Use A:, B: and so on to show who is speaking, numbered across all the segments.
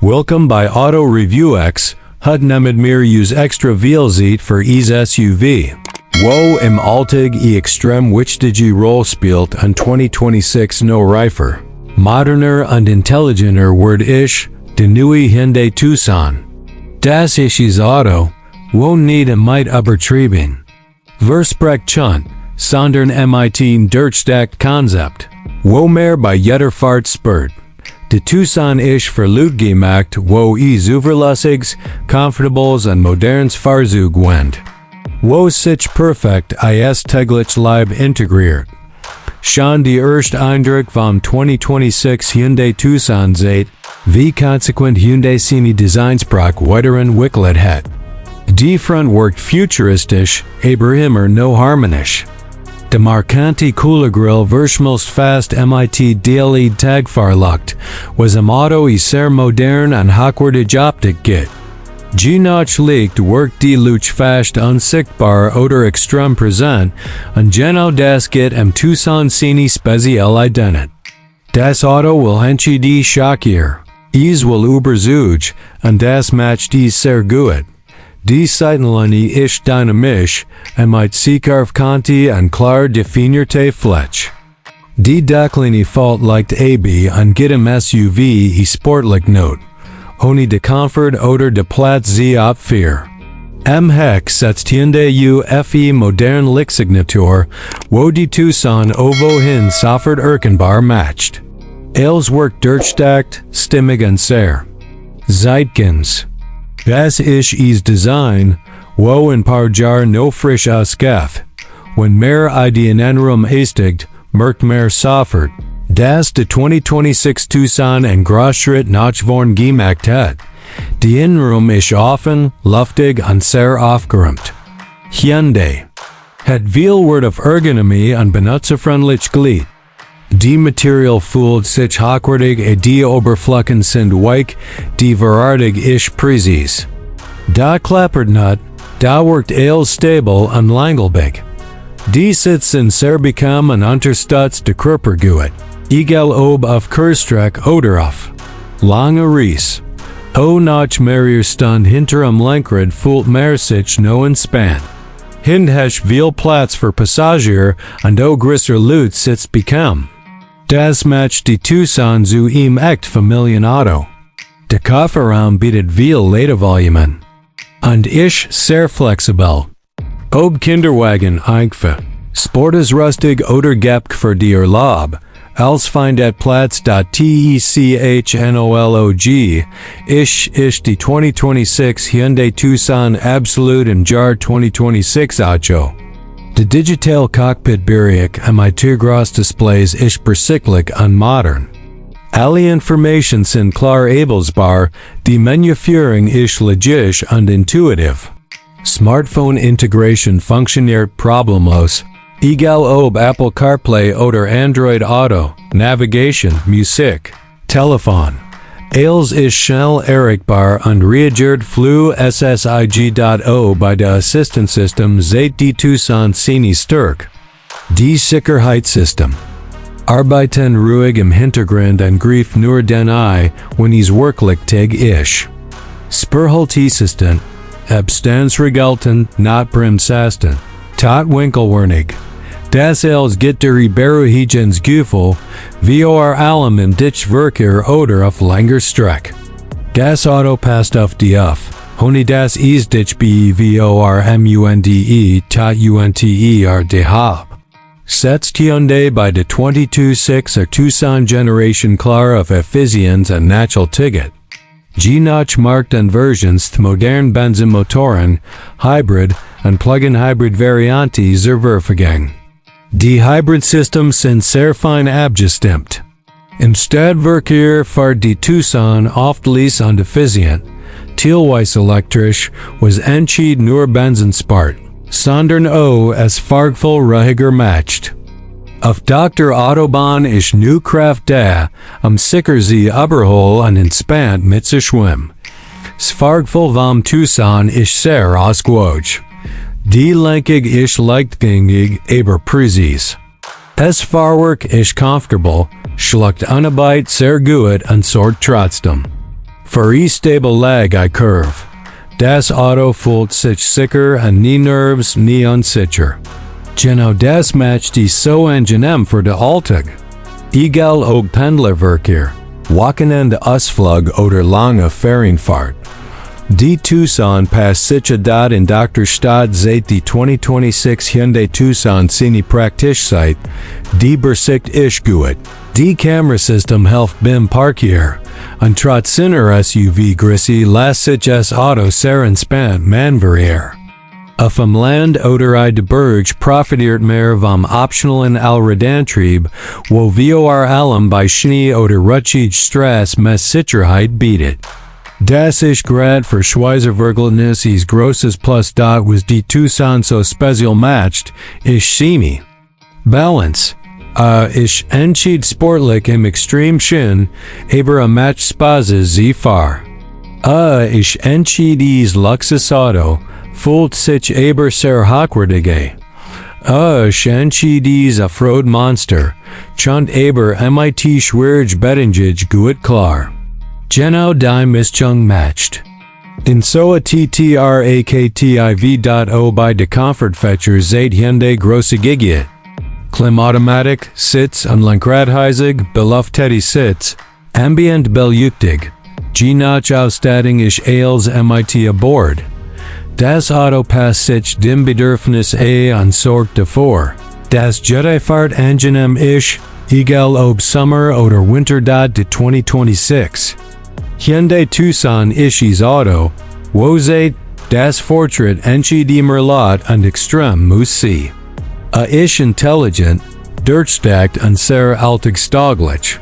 A: Welcome by AutoReviewX, hat nämlich mir use extra veel ziet voor is SUV. Wo im Alltag extrem wichtige Rolle spielt in 2026 no reifer, moderner und intelligenter wird isch, de neue Hyundai Tucson. Das ist Auto, wo nicht might übertrieben. Versprecht chunt, sondern mit durchdacht Konzept. Wo mehr bei jeder Fahrt spürt. De Tucson isch verlut gemacht, wo zuverlässiges, comfortables und modernes Fahrzeug wendet. Wo sich perfekt is täglich Leben integriert. Schon die erste Eindruck vom 2026 Hyundai Tucson zeigt, wie konsequent Hyundai seine Designsprache weiterentwickelt hat. Die Front wirkt futuristisch, aber immer no harmonisch. De markante Kühlergrill verschmilzt fast mit daily Tagfahrlucht, was im Auto sehr modern und hochwertig Optik gibt. Je nach Licht wirkt die Luche fast unsichtbar oder extrem präsent, und genau das geht im Tucson seine spezielle Identität. Das Auto will henchi die schockier, es will überzeugen, und das macht dies sehr gut. Die Seitenlinie ist dynamisch, und mit scharf-kantig und klar definierte Fläche. Die Decklinie fällt leicht ab und geht im SUV sportlich Not. Ohne de Comfort oder de Platz sie ab 4. Im Heck setzt Hyundai UFE modern Lichtsignatur, wo die Tucson hin sofort erkennbar matcht. Els wirkt durchdacht, stimmig und sehr zeitgemäß. Das ist is Design, wo ein paar Jahre no frisch ausgeht. Wenn mehr Ideen enrum estigt, merkt mehr sofort, dass de 2026 Tucson en Großschritt nach vorn gemacht hat. Die Innenraum ist offen, luftig und sehr aufgeräumt. Hyundai hat viel Wert auf Ergonomie und benutzerfreundlich gelegt. Die Material fühlt sich hochwertig die Oberflächen sind weich, die verartig ist präzis. Da klappert nicht, da wirkt stabil und langlebig. Die Sitzen sehr bequem und unterstützt de Körper gut. Egal ob auf Kurzstrecke oder auf lange Reise. Nach mehrer Stunde hinterm Lenkrad fühlt mehr sich no entspannt. Hindhesch viel Platz für Passagier und größer Loot sitzt bequem. Das macht die Tucson zu einem echt Familienauto. Der Kofferraum bietet viel Ladevolumen. Und ist sehr flexibel. Ob Kinderwagen einkfe, Sportes rustig oder gapk für die Urlaub, als findet Platz. Technolog, ist die 2026 Hyundai Tucson absolut im Jahr 2026 Auto. De digital cockpit Bereich mit groß Displays ist bersiclich und modern. Alle Informationen sind klar ablesbar, die Menüführung ist logisch und intuitiv. Smartphone-Integration funktioniert problemlos, egal ob Apple CarPlay oder Android Auto, Navigation, Musik, Telefon. Els ist schnell erreichbar und reagiert flu ssig.o bei der Assistenzsystem seit die Tucson seine Stärke. Die Sicherheitssystem arbeiten ruhig im Hintergrund und griff nur den Ei, wenn es wirklich tag ist. Spurhalteassistent, Abstandsregelten, not bremsasten, Totwinkelwarnig. Das Els geht der Überraschungsgefühl, vor allem im Ditchverkehr oder auf langer Strecke. Das Auto passt auf die auf, ohne das es dich bevormunde, tot hab. Setzt Hyundai bei der 2026 Tucson Generation klar auf Effizienz und Natural Ticket. Je nach Markt und Versions modern Benzinmotoren, Hybrid und Plug-in-Hybrid Varianten zur Verfügung. Die Hybrid-Systems sind sehr fein abgestimmt. Im Stadtverkehr fährt die Tucson oft leise und effizient, teilweise elektrisch, was entschieden nur Benzin spart, sondern es Fahrgfühl ruhiger matcht. Auf der Autobahn ist nu Kraft da, sicher sie überhol und entspannt mit zu schwimmen. Das Fahrgfühl vom Tucson ist sehr ausgewogen. Die Lenkung ist leichtgängig, aber präzis. Das Fahrwerk ist comfortable, schluckt Arbeit sehr gut und sorgt trotzdem. Für stable lag I curve. Das Auto fühlt sich sicher an nie nerves nie unsicher. Genau das macht die so angenehm für de Alltag. Egal ob Pendlerverkehr, Wochenende Ausflug oder lange Ferienfahrt. Die Tucson passt sich dort in Dr. Stadt seit die 2026 Hyundai Tucson seine praktisch seit, die Bersicht isch gut. Die Kamerasystem hilft beim Parkier. Und trotz seiner SUV Grissy lässt sich das Auto sehr entspannt manövrieren. Auf dem Land oder de Berge profitiert mehr vom optionalen Allradantrieb, wo vor allem bei Schnee oder rutschig Straße mehr Sicherheit bietet. Das ist grad für Schweizerverhältnisse ist großes Plus. Was die Tucson so spezial macht, ist semi. Balance. Ich entschied sportlich im Extrem schön, aber a match Spaße sie fahr. Ich entschied is Luxus Auto, fühlt sich aber sehr hochwertig. Ich entschied is a Frode Monster, chant aber mit schwierig Bettingage gut klar. Genau die Mischung matcht. In so a TTRAKTIV.O bei de Comfort Features seit Hyundai große Gigiet. Klimautomatik, Sitz und Lenkradheizig, beluftet Sitz, Ambient belüftig, G-Notch Ausstattung ist als mit aboard. Das Auto passt sich dem Bedürfnis und sorgt davor, dass Jettifahrt angenehm ist, egal ob Sommer oder Winter. De 2026. Hyundai Tucson ist Auto, wo seit das Fortschritt entscheidener Lot und extrem muss sie. Isch intelligent, durchdacht und sehr alltagstauglich.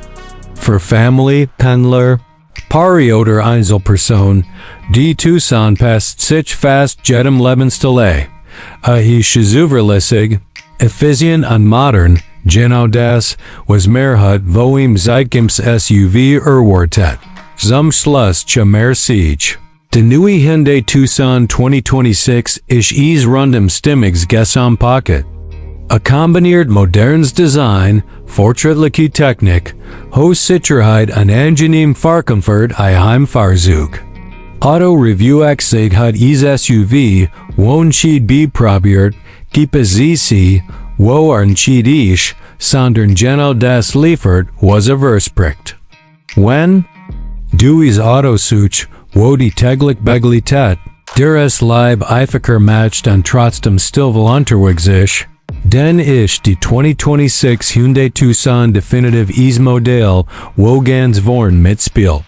A: Für Family, Pendler, Paare oder Einzelperson, die Tucson passt sich fast jedem Lebensstil. Ist zuverlässig, effizient und modern, genau das, was Mehrheit wo im Zeitgems SUV erwartet. Zum Schluss mehr Siege. De neue Hyundai Tucson 2026 ist rundum stimmiges Gesamtpaket. A kombiniert modernes Design, fortschrittliche Technik, hohe Sicherheit und angenehm Fahrkomfort Heimfahrzeug. AutoReviewX zeigt hat is SUV, wo entschied probiert, gibt es sie, wo entschied ich, sondern genau das liefert, was verspricht. Wenn du is Autosuch, wo die täglich Begleitet, deres Leib einfacher matcht und trotzdem still unterwegs ist, dann ist die 2026 Hyundai Tucson definitiv is Modell, wo ganz vorn mitspielt.